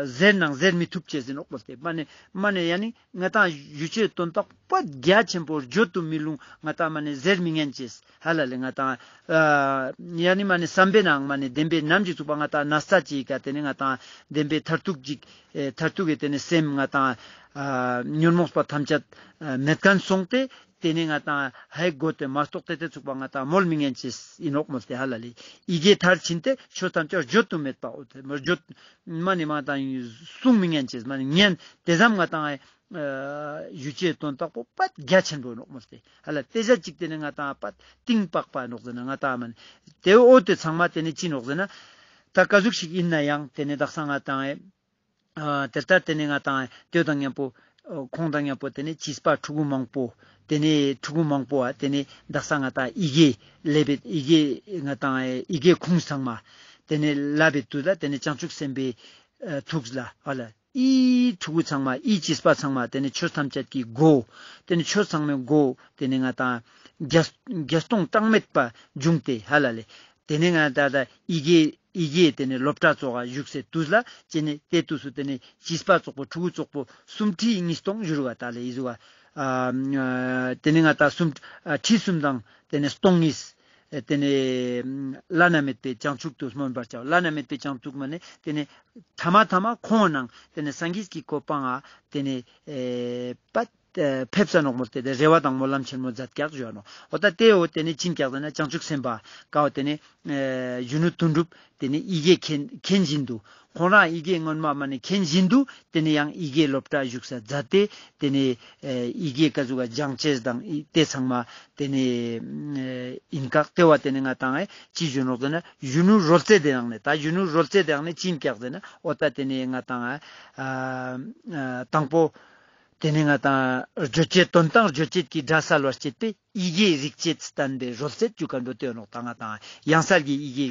ཟེར་ནང་ཟེར་མི་ཐུབ་ཅེས་ཟེར་ནོག་པོ་སྟེ་མ་ནེ་མ་ནེ་ཡ་ནི་ང་ཏང་བརྗོད་བྱའི་དོན་དག་པ་རྒྱ་ཆེན་པོ་བརྗོད་དུ་མི་ལུང་ང་ཏང་མ་ནེ་ཟེར་མི་ཉན་ཅེས་ཧ་ལ་ལེ། ང་ཏང་ཨ་ཡ་ནི་མ་ནེ་བསམ་པའི་ནང་མ་ནེ་བདེན་པའི་ནམ་ཅིག་ཚུགས་པ་ང་ཏང་ན་ས་ཅིག་ག་དེ་ནི་ང་ཏང་བདེན་པའི་མཐར་ཐུག་ཅིག་ཨེ་མཐར་ཐུག་གི་དེ་ནི་སེམས་ང་ཏང་ཨ་ཉོན་མོངས་པ་ཐམས་ཅད་ཨ་མེད་མཁན་སོང་སྟེ། དེ་ནས་ང་ཏང་ཧའི་གོ་ཏེ་མ་གཏོགས་ཏེ་ཏེ་ཚུགས་པ་ང་ཏང་མོལ་མི་ཉན་ཅེས་ཨིན་ནོག་མོལ་ཏེ་ཧ་ལ་ལེ། ཡི་གེ་མཐར་ཕྱིན་ཏེ་ཆོས་ཐམས་ཅད་བརྗོད་དུ་མེད་པའོ། ཏེ་མ་བརྗོད་མ་ནེ་མ་ཏང་གསུང་མི་ཉན་ཅེས་མ་ནེ་ཉན་ཏེ་ཙམ་ང་ཏང་ཨ་བརྗོད་བྱའི་དོན་དག་པོ་པད་རྒྱ་ཆེན་པོ་ནོག་མོལ་ཏེ་ཧ་ལ། ཏེ་ཞག་ཅིག་ཏེ་ནེ་ང་ཏང་པད་གཏིང་དཔག་པ་ནོག་ཟེར་ན་ང་ཏང་མ་ནེ་ཏེ་འོ་ཏེ་ཚང་མ་ཏེ་ནེ་ཅི་ནོག་ཟེར་ན་ད་ཀ་ཟུག་ཞིག་ཨིན་ན་ཡང་ཏེ་ནེ་དག་ས་ང་ཏང་ཨེ། ཨ་དེ་ལྟར་དེ་ནས་ང་ཏང་དེ་དང་མཉམ་པོ་ཨ་ཁོང་དང་མཉམ་པོ་དེ་ནས་བྱིས་པ་ཕྲུ་གུ་མང་པོ་དེ་ནས་ཕྲུ་གུ་མང་པོ་ཨ་དེ་ནས་དག་ས་ང་ཏང་ཡི་གེ་ལེབ་པའི་ཡི་གེ་ང་ཏང་ཡི་གེ་ཁུངས་ཚང་མ་དེ་ནས་ལབ་པའི་དུས་ལ་དེ་ནས་བྱང་ཆུབ་སེམས་དཔའི་ཨ་ཐུགས་ལ་ཨ་ལ་ཨི་ཕྲུ་གུ་ཚང་མ་ཨི་བྱིས་པ་ཚང་མ་དེ་ནས་ཆོས་ཐམས་ཅད་ཀྱི་སྒོ་དེ་ནས་ཆོས་ཚང་མའི་སྒོ་དེ་ནས་ང་ཏང་བརྒྱ་བརྒྱ་སྟོང་གྲངས་མེད་པ་འབྱུང་སྟེ་ཧ་ལ་ལེ། དེ་ནས་ང་ཏང་ད་ཡི་གེ་ཡི་གེ་དེ་ནས་སློབ་གྲྭ་ཙོགས་ཞུགས་སའི་དུས་ལ་ཅི་ནས་དེ་དུས་སུ་དེ་ནས་བྱིས་པ་ཙོགས་པོ་ཕྲུ་གུ་ཙོགས་པོ་སུམ་ཁྲི་ཉིས་སྟོང་བཞུར་བ་ད་ལེ་ཡི་ཟུ་བ། ཨ་དེ་ནས་ང་ཏང་སུམ་ཨ་ཁྲི་གསུམ་དང་དེ་ནས་སྟོང་གཉིས། དེ་ནས་བླ་ན་མེད་པའི་བྱང་ཆུབ་ཏུ་སྨོན་པར་བྱའོ། བླ་ན་མེད་པའི་བྱང་ཆུབ་མ་ནེ་དེ་ནས་ཐ་མ་ཐ་མ་ཁོང་ནང་དེ་ནས་སངས་རྒྱས་ཀྱི་གོ་འཕང་ང་དེ་ནས་ཨེ་པད་ཨེ་ཕེབས་ས་ནོག་མོལ་ཏེ་དེ་རེ་བ་དང་སྨོན་ལམ་ཆེན་མོ་མཛད་ཀྱག་ཞུ་ནོག། འོ་ད་དེ་འོ་དེ་ནས་ཅི་ཨིན་ཀྱག་ཟེར་ན་བྱང་ཆུབ་སེམས་དཔའ་ཀའོ་དེ་ནས་ཨེ་གཞོན་ནུ་དོན་གྲུབ་དེ་ནས་ཡི་གེ་མཁྱེན་མཁྱེན་བཞིན་དུ་ཁོང་རང་ཡི་གེ་སྔོན་མ་མ་ནེ་མཁྱེན་བཞིན་དུ་དེ་ནས་ཡང་ཡི་གེ་སློབ་གྲྭ་ཞུགས་ས་མཛད་དེ་དེ་ནས་ཨེ་ཡི་གེ་ཀ་ཟུག་ག་སྦྱང་ཅེས་དང་ཨི་དེ་ཚང་མ་དེ་ནས་ཨེ་ཨིན་ཀྱག། དེ་བ་དེ་ནས་ང་ཏང་ཨེ་ཅི་ཞུ་ནོག་ཟེར་ན་གཞོན་ནུ་རོལ་རྩེད་དེ་ནང་ནས་ད་གཞོན་ནུ་རོལ་རྩེད་དེ་ནང་ནས་ཅི་ཨིན་ཀྱག་ཟེར་ན་འོ་ད་དེ་ནས་ང་ཏང་ཨ་ཨ་དང་པོ་དེ་ནས་ང་ཏང་བརྗོད་བྱའི་དོན་དང་བརྗོད་བྱེད་ཀྱི་སྒྲ་གསལ་བར་བྱེད་པའི་ཡི་གེའི་རིག་བྱེད་བསྟན་པའི་རོལ་རྩེད་ཅུ་ཀ་འགྲོ་དེ་ནོག། ད་ང་ཏང་ཡང་གསལ་གྱི་ཡི་གེ་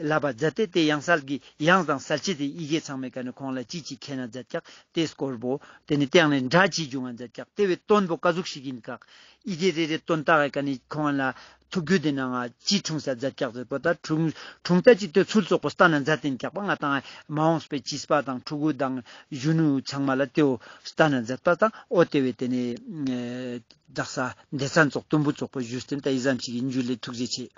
ལབ་པ་མཛད་དེ་དེ་ཡང་གསལ་གྱི་ཡང་དང་གསལ་བྱེད་དེ་ཡི་གེ་ཚང་མའི་ཀ་ནས་ཁོང་ལ་ཅི་ཅི་མཁྱེན་ན་མཛད་ཀྱག། དེ་སྐོར་པོ་དེ་ནས་དེ་ཡང་ནས་འདྲ་ཅི་བྱུང་ང་མཛད་ཀྱག། དེ་བའི་དོན་པོ་ཀ་ཟུག་ཞིག་ཨིན་ཀྱག། ཡི་གེ་རེ་རེ་དོན་དག་གི་ཀ་ནས་ཁོང་ལ་ཐུགས་རྒྱུད་དེ་ནང་ང་ཅི་འཁྲུངས་ས་མཛད་ཀྱག་ཟེར་པོ་ད་འཁྲུངས་འཁྲུངས་ད་ཅི་དེ་ཚུལ་ཙོགས་པོ་བསྟན་ན་མཛད་དེ་ཨིན་ཀྱག་པ། ང་ཏང་མ་འོངས་པའི་བྱིས་པ་དང་ཕྲུ་གུ་དང་གཞོན་ནུ་ཚང་མ་ལ་དེའོ་བསྟན་ན་མཛད་པ་དང་འོ་དེ་བའི་དེ་ནས་ཨེ་དག་ས་སྡེ་ཚན་ཙོགས་དུམ་བུ་ཙོགས་པོ་ཞུས་ཏེ་ད་ཨི་ཙམ་ཞིག་ཨིན། འཇུ་ལེ། ཐུགས་རྗེ་ཆེ།